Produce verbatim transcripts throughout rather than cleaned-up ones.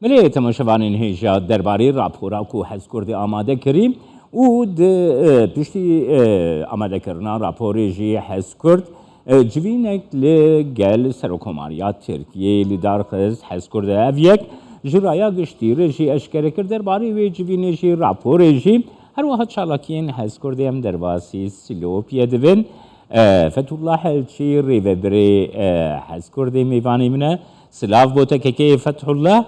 Belê, temaşevanên hêja, derbarê rapora ku Hezkurdê amade kirî û di, e, piştî, e, amadekirina raporê jî Hezkurd, e, civînek li gel Serokomariya Tirkiyê li dar xist. Hezkurd ev yek ji raya giştî re jî eşkere kir. Derbarê wê civînê jî, raporê jî, her wiha çalakiyên Hezkurdê em derbasî Silopiyê dibin. E, Fethullah Elçî, rêvebirê, e, Hezkurdê, mêvanê min e. Silav bo te kekê Fethullah.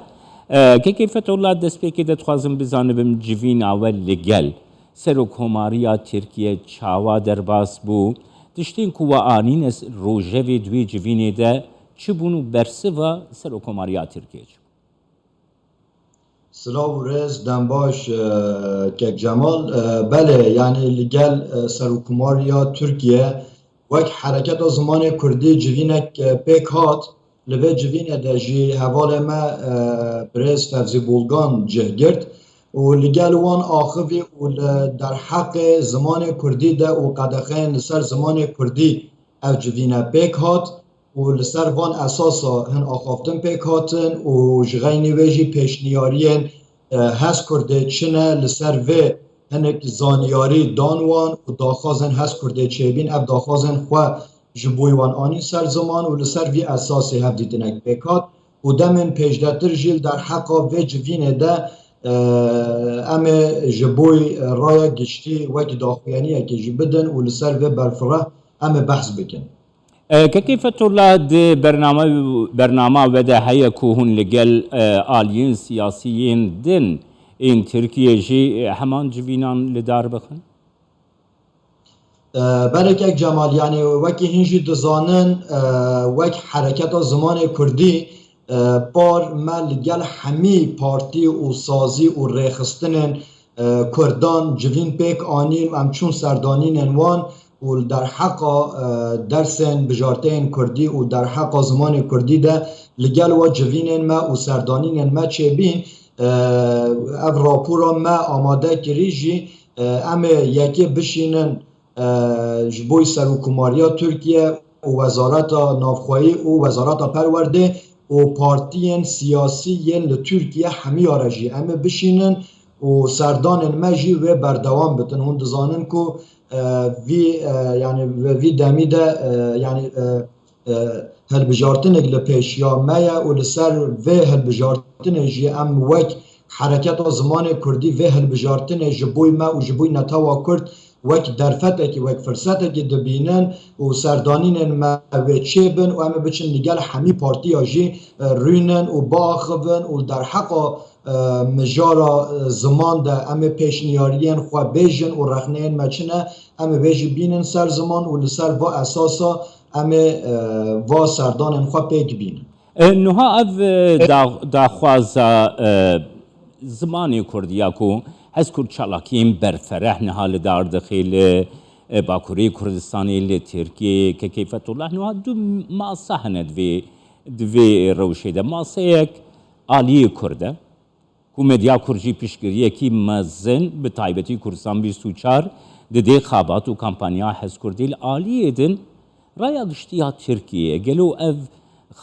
E, kekê Fethullah, destpêkê de dixwazim bizanibim civîna we li gel Serokomariya Tirkiye çawa derbas bû? Tiştên ku we anîne s-, rojevê di wê civînê de çi bûn û bersiva Serokomariya Tirkiye çi bû? Silav û rêz, dem baş, e, kek Cemal. E, belê, yanî li gel, e, Serokkomariya Tirkiye wek Hereketa Zimanê Kurdî civînek, e, pêk hat. Li vê civînê de jî hevalê me, e, birêz Fevzî Bulgan cih girt û li gel wan axivî û li derheqê zimanê kurdî de û qedexeyên li ser zimanê kurdî ev civîne pêk hat û li ser van esasa hin axaftin pêk hatin û ji xeynî wê jî pêşniyariyên, e, Hezkurdê çi ne, li ser vê hinek zanyarî dan wan û daxwazên Hezkurdê çêbîn, ev daxwazên xwe ji bo wan anîn ser ziman û li ser vî esasê hevdîtinek pêk hat û demên pêşdetir jî li derheqa vê civînê de, e, em ê ji bo raya giştî wekî daxuyaniyekê jî bidin û li ser vê berfireh em ê behs bikin. E, Kekê Fethullah, di bername, bernama we de heye ku hûn li gel, e, aliyên siyasî yên din ên Tirkiyê jî, e, heman civînan li dar bixin? E, belê kek Cemal, yanî wekî hîn jî dizanin, e, wek Hereketa Zimanê Kurdî, e, par me li gel hemî partî û sazî û rêxistinên, e, Kurdan civîn pêk anîn û em çûn serdanînên wan û li derheqa, e, dersên bijarteyên Kurdî û derheqa zimanê Kurdî de li gel we civînên me û serdanînên me çêbîn, e, ev rapora me amade kirî jî, e, em ê yekê bişînin, e, ji bo Serokkomariya Tirkiye û Wezareta Navxweyî û Wezareta Perwerdê û partiyên siyasî yên li Tirkiye hemiya re jî em ê bişînin û serdanên me jî wê berdewam bitin. Hûn dizanin ku, e, vî, e, yanî vê, vî demî de, e, yanî, e, e, hilbijartinek li pêşiya me ye û li ser vê hilbijartinê jî em wek Hereketa Zimanê Kurdî vê hilbijartinê ji bo me û ji bo netewa Kurd wek derfetekî, wek firsetekî dibînin û serdanînên me wê çêbin û em ê biçin li gel hemî partiya jî, e, rûnin û biaxivin û li derheqa, e, mijara, e, ziman de em ê pêşniyariyên xwe bêjin û rexneyên me çi ne, em ê vê jî bînin ser ziman û li ser va esasa em ê, e, va serdanên xwe pêk bînin. E, niha ev, e, da-, daxwaza, e, zimanê kurdî ya ku Hezkurd çalakiyên berfereh niha li dar dixê li, e, Bakurê Kurdistanê, li Tirkiyeyê, Kekê Fethullah, niha du masa hene di vê, di vê rewşê de. Maseyek aliyê Kurd e, ku medya Kurd jî piştgiriyekî mezin, bi taybetî Kurdistan bîst û çar, didê xebat û kampanya Hezkurdê. Li aliyê din, raya giştî ya Tirkiyeyê, gelo ev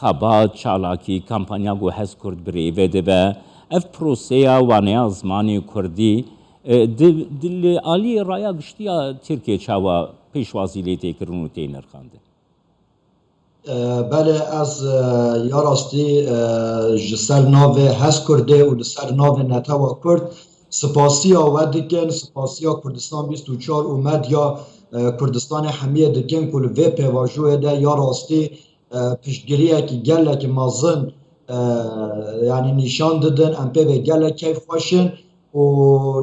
xebat, çalakî, kampanya ku Hezkurd bi rê ve dibe, ev proseya waneya zimanê Kurdî, e, di, di li aliyê raya giştî ya Tirkiyeyê çawa pêşwazî lê tê kirin û tê nirxandin? E, belê, ez, e, ya rastî, e, ji ser navê Hezkurdê û li ser navê netewa Kurd spasiya we dikin, spasiya Kurdistan bîst û çar û medya, e, Kurdistanê hemiyê dikin ku li vê pêvajoyê de ya rastî, e, piştgiriyekî gelekî mezin, e, yanî nîşan didin, em pê vê gelek keyfxweş in. û,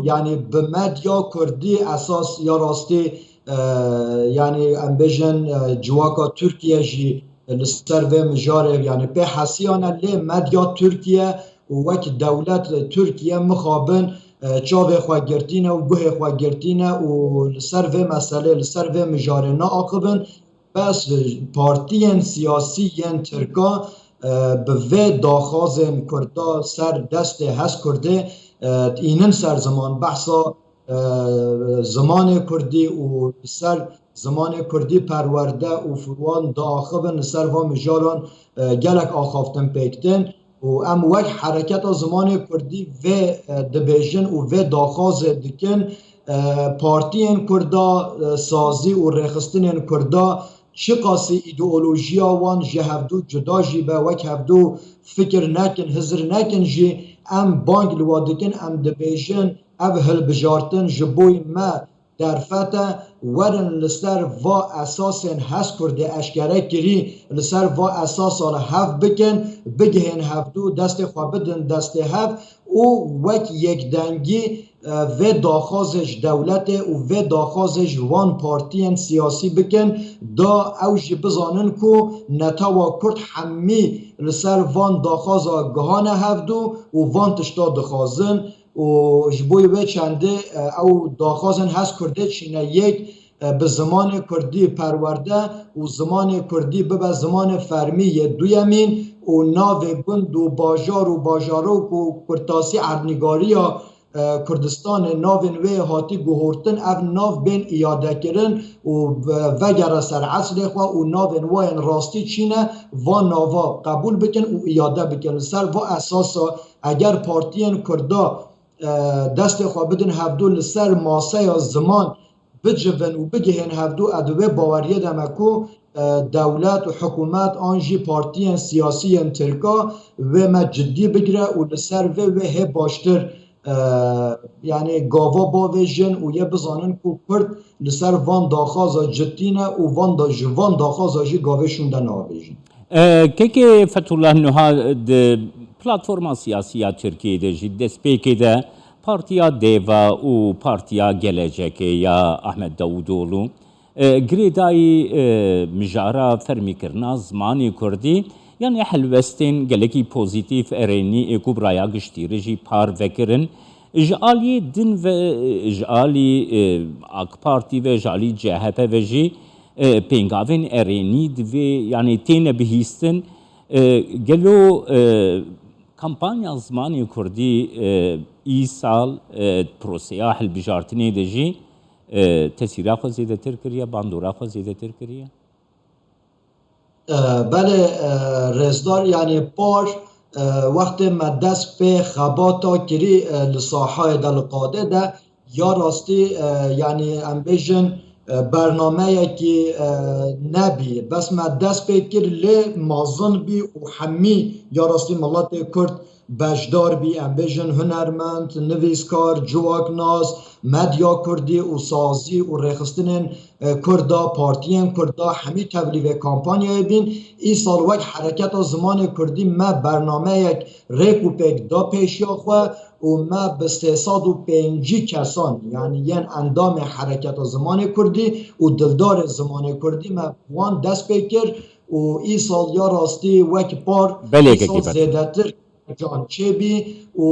yanî, bi medya kurdî esas ya rastî, e, yanî, em bêjin, e, civaka Tirkiye jî li ser vê mijarê, yanî, pê hesiyane, lê medya Tirkiye û wek dewlet Tirkiye mixabin, e, çavê xwe girtîne û guhê xwe girtîne û li ser vê meselê, li ser vê mijarê naaxivin. Bes partiyên siyasî yên Tirka, e, bi vê daxwazên Kurda ser destê Hezkurdê, e, dînin ser ziman, behsa, e, zimanê Kurdî û ser zimanê Kurdî perwerde û wan diaxivin li ser van mijaran, e, gelek axaftin pêk tên. û em wek hereketa zimanê kurdî vê, e, dibêjin û vê daxwazê dikin, e, partiyên kurda, e, sazî û rêxistinên kurda çiqasî îdeolojiya wan ji hevdû cuda jî be, wek hevdû fikir nekin, hizir nekin jî, em bang li wa dikin, em dibêjin ev hilbijartin ji bo me derfet e, werin li ser va esasên HezKurdê eşkere kirî, li ser va esasa li hev bikin, bigihên hevdû, destê xwe bidin destê hev û wek yekdengî, e, vê daxwazê ji dewletê û vê daxwazê ji van partiyên siyasî bikin, da ew jî bizanin ku netewa kurd hemî li ser van daxwaza gihane hevdû û van tişta dixwazin. Û ji bo wê çendê, e, ew daxwazên HezKurdê çîne yek, e, bi zimanê kurdî perwerde û zimanê kurdî bibe zimanê fermî yê duyemîn û navê gund û bajar û bajarok û kurtasî erdnîgariya, e, Kurdistanê navên wê hatî guhortin, ev nav bên îadekirin û ve-, vegere ser eslê xwe û navên wayên rastî çîne, va nava qebûl bikin û îade bikin. Li ser va esasa eger partiyên kurda e, destê xwe bidin hevdû li ser maseya ziman bicivin û bigihên hevdû, ez di wê baweriyê de me ku, e, dewlet û hikûmet an jî partiyên siyasî yên Tirka wê me cidî bigire û li ser vê wê hê baştir, e, yanî gava bavêjin û yê bizanin ku Kurd li ser van daxwaza cidî ne û van da, ji van daxwaza jî gavê şûnde navêjin. E, kekê Fethullah Nuha di platforma siyasî ya Tirkiyeyê de jî destpêkê de Partiya Deva û Partiya Gelecekê ya Ahmet Davutoğlu, e, girêdayî, e, mijara fermîkirina zimanê kurdî, yanî helwestên gelekî pozîtîf erênî ê ku bi raya giştî re jî parve kirin. Ji aliyê din ve, ji alî, e, AK Partî ve, ji alî C H P ve jî, e, pêngavên erênî divê, yanî têne bihîstin. E, gelo, e, kampanya zimanê kurdî, e, îsal, e, proseya hilbijartinê de jî, e, tesîra xwe zêdetir kiriye, bandora xwe zêdetir kiriye? E, belê, e, rêzdar, yanî par, e, wextê me dest pê xebata kirî, e, li sahayê de, li qadê de, ya rastî, e, yanî em bêjin, e, bernameyekî, e, nebî. Bes me dest pê kir lê mazin bî û hemî ya rastî miletê Kurd beşdar bî, em bêjin hunermend, nivîskar, civaknas, medya kurdî û sazî û rêxistinên, e, kurda, partiyên kurda, hemî tevlî vê kampanyayê bîn. Îsal wek Hereketa Zimanê Kurdî me bernameyek rêk û pêk da pêşiya xwe û me bi sê sed û pêncî kesan, yanî yên endamê Hereketa Zimanê Kurdî û dildarê zimanê kurdî, me wan dest pê kir û îsal ya rastî wek par Belê îsal kekî Fethullah. Zêdetir can çêbî û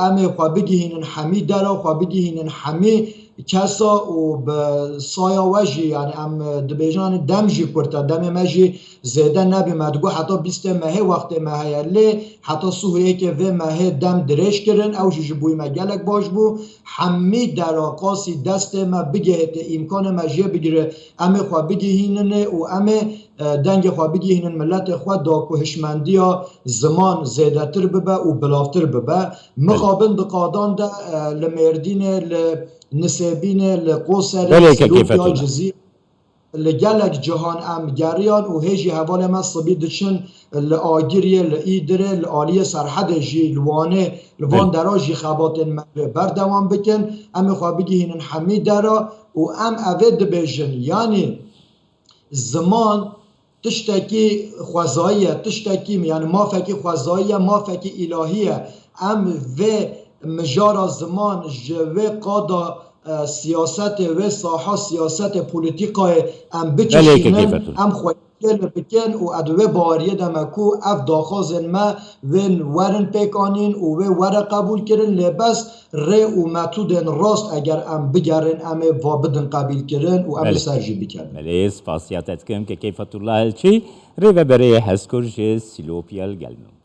em ê xwe bigihînin hemî dera, xwe bigihînin hemî kesa û bi saya we jî, yanî em dibêjin, yanî dem jî kurt e, demê me jî zêde nebî, me digot heta bîstê mehê wextê me heye, lê heta sihê yekê vê mehê dem dirêj kirin, ew jî ji bo me gelek baş bû. Hemî dera qasî destê me bigihêtê, îmkanê me jê bigire, em ê xwe bigihîninê û em ê, e, dengê xwe bigihînin miletê xwe, da ku hişmendiya ziman zêdetir bibe û bilavtir bibe. Belê. Mixabin di qadan de, e, li Mêrdînê, li Nisêbînê, li Qoserê, Belê, kekê Sîrokya, Fethullah. Cizîr, li gelek cihan em geriyan û hê jî hevalê me sibî diçin li Agiriyê, li Îdirê, li aliyê Serhedê jî, li Wanê, li van Belê. Dera jî xebatên me wê berdewam bikin. Em ê xwe bigihînin hemî dera û em evê dibêjin, yanî ziman tiştekî xwezayî ye, tiştekî, yanî mafekî xwezayî ye, mafekî îlahî ye. Em vê mijara ziman ji wê qada, e, siyasetê, wê saha siyasetê, polîtîkayê em Belê, kekê bikişînin, Fethullah. Em xwe kêl bikin û ez di wê baweriyê de me ku ev daxwazên me wên werin pêkanîn û wê were qebûl kirin, lê bes rê û metodên rast eger em bigerin, em ê va bidin qebîlkirin û em ê Belê. Ser jî bikerin. Belê, spasiya te dikim kekê Fethullah Elçî, rêveberê HezKurd ji Sîlopiyê li gel me bû.